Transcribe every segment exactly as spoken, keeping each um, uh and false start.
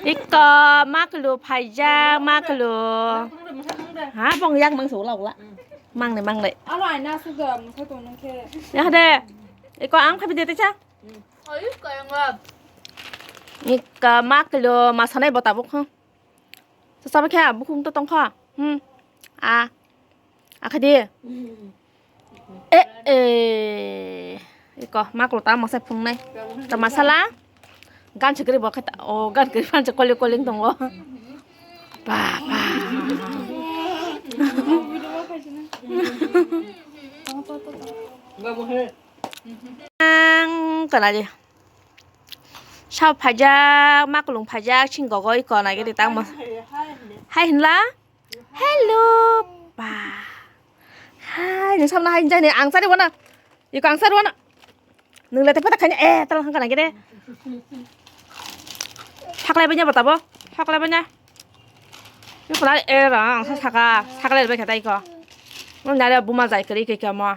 Iko maklu phaijak, maklu. Ha, bong yak mang solo ula. Mang ni, mang ni. Alo aina suga, musa to nang khe. Ya de. Iko ang phabi de techa. Iko maklu masanai bota bukho. Sasaba khe bukhung to tongkho. Hmm. A. Akhadi. E, e. Iko maklo ta masa phungnai. Ta masala. Gan chikri bo khata. O gan kri phan chakoli koling tongo. Ba, ba. Ang kana di. Sao phajak, maklung phajak, sing gogo iko nai gede tang mo. Hai hinla? Hello, ba. Hai, nung samna hai jani ang sari wana. Iko ang sari wana. Nung lete pata khanya, eh, talang hangka nai gede. Haklai banya bata bo. Haklai banya. Iko nai, eh, ra, ang sa saka, saklai bai kata iko. Nung nai buma jai kari ke kamo.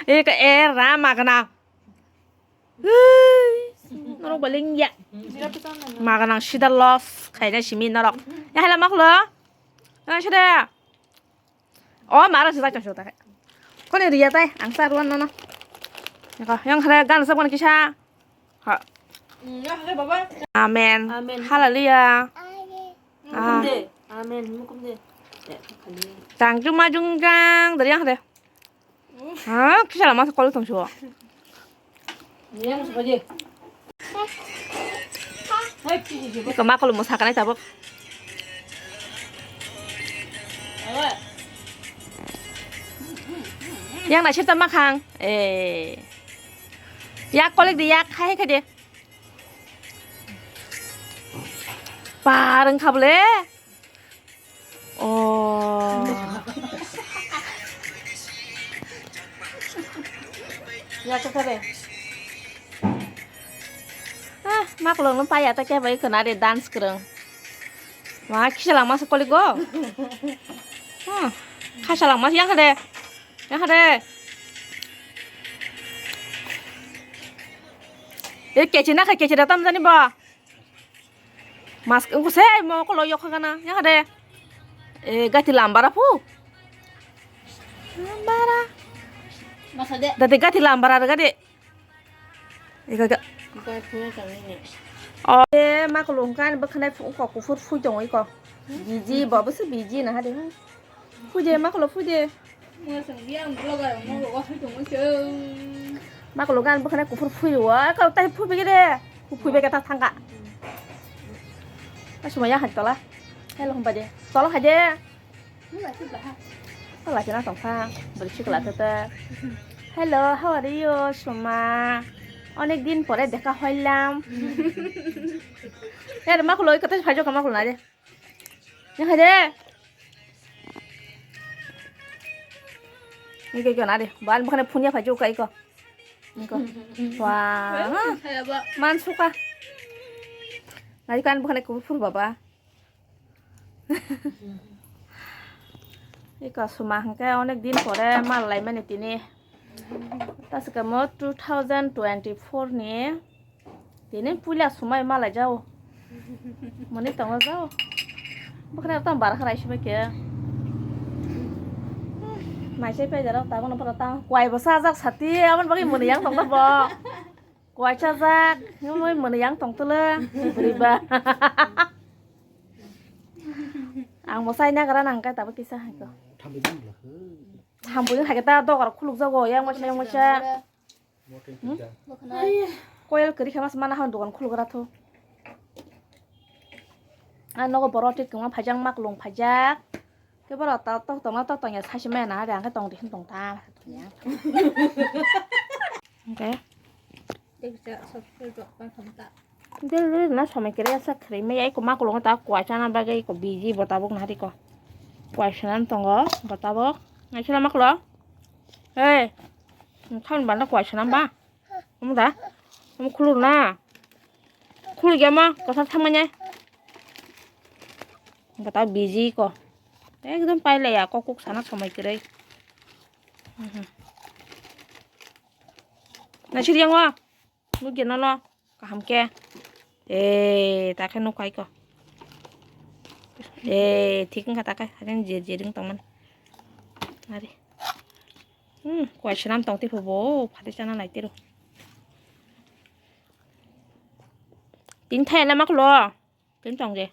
Iko, eh, ra, magana. Norok baling ya. Maganang sida loss khaina simi norok. Ya hala maklo. Ya sida. O mara sida chang sida. Kone riya tai ang sa ruan nono. Yako yang khare gan sab kisa. Ha. Amen. Amen. Hallelujah. Ah. Mukum de. Amen. Mukum de. Tang juma jung jang dari yang khare. Ha, kisa lama sa kol tong suo. Yang sebaje. Iko ma kol mo sakanai tabok. Yang na sirta makhang. Eh. Yak kolik di yak hai hai de. Parang khable. Oh. Ya, kata deh. Ah, maklong no paya ta khe bai khna de dance krang. Wah, kisa lang masa koli go. Hmm, kasa lang mas yang de. Yang de. Eh, kecina khe kecina tam jani ba. Mas ko se mo ko lo yok khana ya de. E gati lambara phu. Lambara. Masa de. Dati gati lambara de gati. Ega ga. Ga phu tang ni. O e ma ko lungkan bwkhanai phu ko kufur phu tong iko. Biji bo bwse biji na ha de. Phu de ma ko lo phu de. Maklo gan bwkhana kuphur phui o, kau tai phui bege de. Phui bege ta thangka. Asuma ya hai tola. Hello hamba de. Tola hai de. Tola kena tongkha. Beri chikla tete. Hello, how are you, Suma? অনেক দিন পরে দেখা হইলাম। এর মাকলো কত ফাইজো কামাকলো না রে। Yang hai de. Iko iko na de. Ban bukan punya pajuk ka iko. Iko. Wah. Man suka. Nari kan bukan kupur baba. Iko suma hangke onek din pore mal lai mani tini. Taske mo two thousand twenty-four ni. Tini puila sumai malai jao. Mani tongo jao. Bwkhana tang bar kharai sibai khe. Maisai pai jaro tabuk no pura tang. Kuai bo sajak sati, aboni bagwi mwnwi yang tongkha bo. Kuai sajak, mwnwi mwnwi yang tongtolo. Bwrwi ba. Ang bo chai nagra nang khe tabuk kisa hai ko. Thambi bini bwlak khe. Thambi hai khe ta dogar khuluk jago, yang masa yang masa. Koyal kwrwi khe mas mana hwn dogan khuluk ra tho. Ang nogo borok twi kwma phaijak maklung phaijak. Khe borok ta tok tongma tok tongya saisi maya na hari ang khe tong di hin tong ta. Hwnkhe. Dil dil na somai kwrwi asa khwrwi maya iko maklung ta kuai chana bagwi iko biji bo tabuk na hari ko. Kuai swnam tongo bo tabuk. Naisila maklung. Hey. Thani banda kuai swnam ba. Omo da? Omo khulur na? Khulur ya ma? Kwthar thangmanya? Hwnkhe ta busy ko. Ekdom pailaiya kok kok sana somai kwrwi. Mhm. Naisir yang wa? Nukya nono? Kaham khe. Eh, ta khe nuk kai ko. Eh, thik wngkha ta khe. Haikhe jir jir wng tongmani. Ari. Hmm, kuai swnam tong tei phubo, phati chana nai tiro. Tini thai na mak lo. Tini tong je.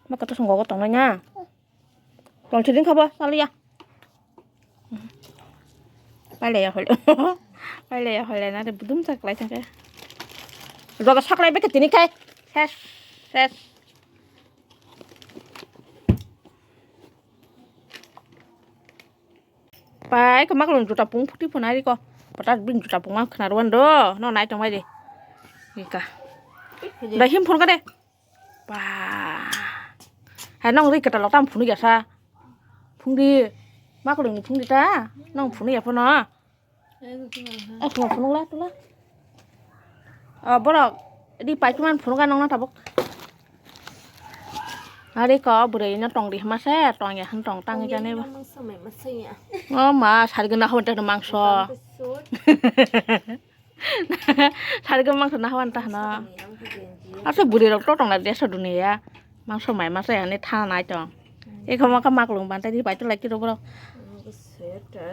Mak kata song gogo tong na. Tong chidin khabo, saliya. Pailaya hole. Pailaya hole na de budum saklai thangkhe. Joto saklai beke tini khai. Ses, ses. Pai ko maklung juta pung phuti phunai ko. Patat bin juta pung ang khna ruan do. No nai tong bai de. Ika. Da him phun ka de. Ba. Hai nong ri kata lok tam phunu ya sa. Phung di. Maklung ni phung di ta. Nong phunu ya phono. Aku mau phunuk lah, tuh lah. Oh, borok, di paikiman phunuk anong na tabuk. Hari ko bwrwi no tong di hma se, tong ya han tong tang jani ba. Oh ma, sari gana hon tang mangso. Sari gana mangso na hon tang na. Asa bwrwi rok to tong na desa dunia. Mangso mai masa ya ni thana nai tong. Eko ma ka maklung banta di pai to lai kiro borok.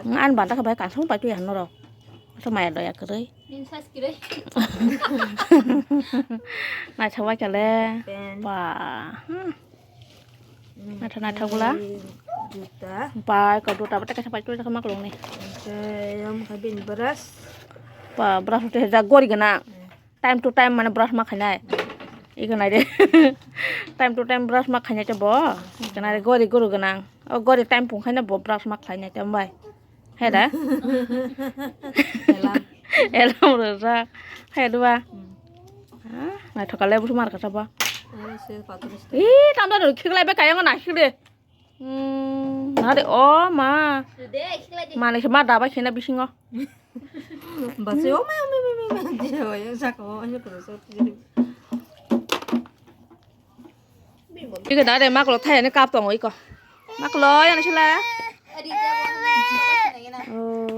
Ang an banta ka bai kansong pai tuya norok. Asa maya doya kwrwi. Nai sabai kale. Ba. Naithok naithok bwla. Juta. Ba ko juta bata kaisa pai tuya ka maklung ni. Oke, yang ka bin brush. Ba brush te ja gori gana. Time to time mane brush ma khainai. Iko nai de. Time to time brush ma khainai te bo. Iko nai de gori guru ganang. O gori time pung khaina bo brush ma khainai te bai. He da? Elam. Elam ro ra. He dua. Ah, nai thokale bu mar kata ba. Ih, tanda ro khiklai be kayang na khikle. Hmm, nade o ma. Mane se ma daba khena bisingo. Basi o ma ma ma ma ma je o ya sako o ya kuro so. Iko dade maklo thai ne kap tongo iko. Maklo ya ne sila. Oh.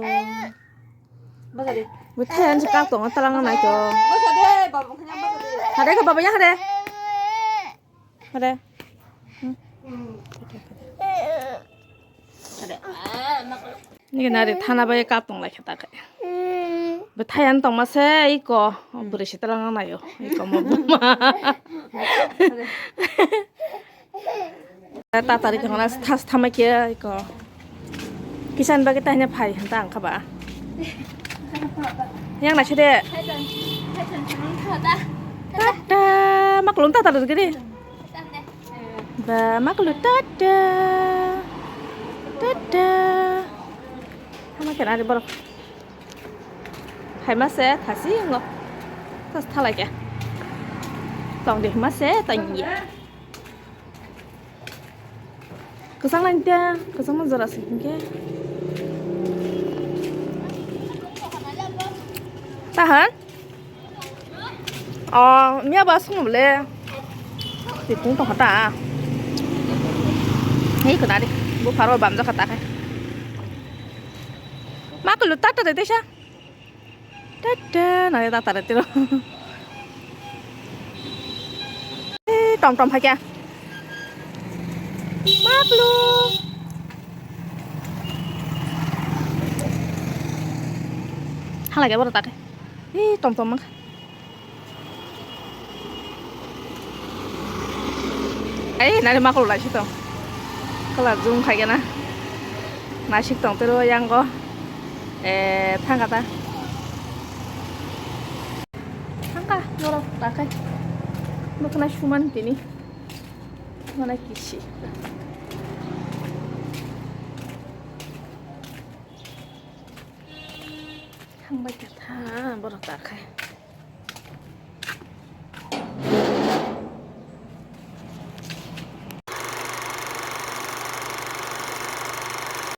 Basa de. Bu thai ne kap tongo talang nai to. Basa de baba khanya basa de. Hade ko baba ya hade. Hade. Hmm. Nini nari thana bai kap tong lai khe ta khe. Bo thaiyan tong ma se iko. Bwrwi se tala nang nayo. Iko mo buma. Tatari khe hona stha stha mai khe iko. Kisan bagwi tahina phai hanta ang kha ba. Yang na sede. Tata, maklum tata rwgwi di. Ba, maklum tata. Tata. Hama kena ari borok. Hai ma se, thasi ngo. Tas thalai khe. Tong de ma se, tong ye. Kwchang lain ta, kwchangma jora se hinkhe. Tahan? O, miya ba sung le. Tipung tong ta. Hei, kena di. Bu pharo bam jaka ta khai. Ma kulu ta ta de sa. Tata, nari tata re tiro. Eh, tom tom hai kya? Maklu. Hala kya boro ta khe? Eh, tom tom mang. Ai, nari maklo lai si tong. Kala zoom khai gana. Nasik tong tero yang go. Eh, thangka ta. Thangka, norok ta khai. Nukna suman tini. Mana kisi. Thangbai kha tha, borok ta khai.